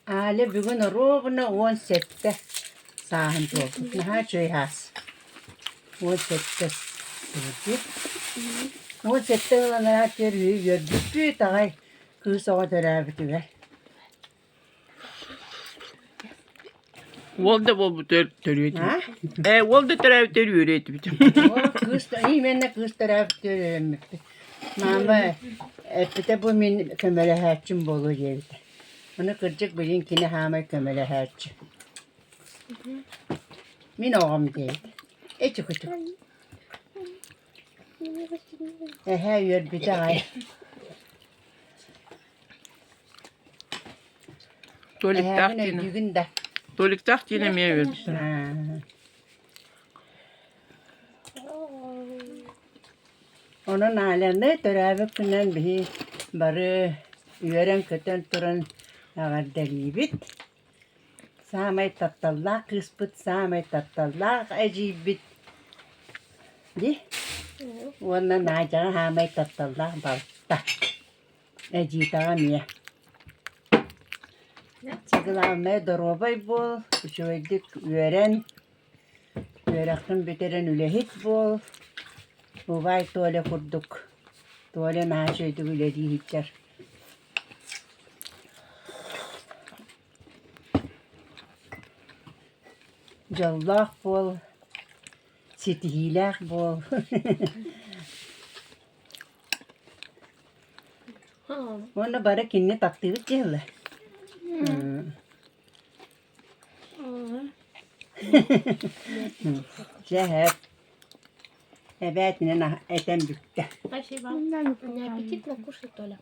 Аля бүгүн оруобуна 17 сааһын туолбут. Наһаа үчүгэй аас. 17 сылдьыт. 17 ылан араат үөрбүппүт аҕай кыыс оҕо төрөөбүтүгэр. Уол да буолбут төрүө А? этибит. Ээ, уол да төрөөбүт үөрүө этибит. Уол кыыс именно кыыс төрөөбүт үөрэммиппит. Маама эппитэ бу мин көмөлөһөөччүм буолуо диэбитэ. Ону кырдьык билигин кини хаамай көмөлөһөөччү. Мин оҕом диэбит. Эчи-кучу. Эһээ үөрбүтэ аҕай. Толиктаах Эһээбин Тина. өйдүүгүн да? Толиктаах Тина эмиэ үөрбүт. Аа. Онон Аляны төрөөбүт күнүнэн биһи бары үөрэн-көтөн туран эҕэрдэлиибит. Саамай тапталлаах кыыспыт, саамай тапталлаах эдьиийбит дии. Уонна Надяҕа саамай тапталлаах балта. Эдьиийтэҕэ эмиэ. Главное доруобай буол, үчүгэйдик үөрэн, үөрэххин бүтэрэн үлэһит буол. Убаай Толя курдук. Толя наһаа үчүгэйдик үлэлии сылдьар. Дьоллоох буол, ситиһиилээх буол. Уонна бары кинини таптыыбыт дьыала. Дьэ, эбээтинэн этэн бүттэ. Спасибо. Мне аппетитно кушать, Толя.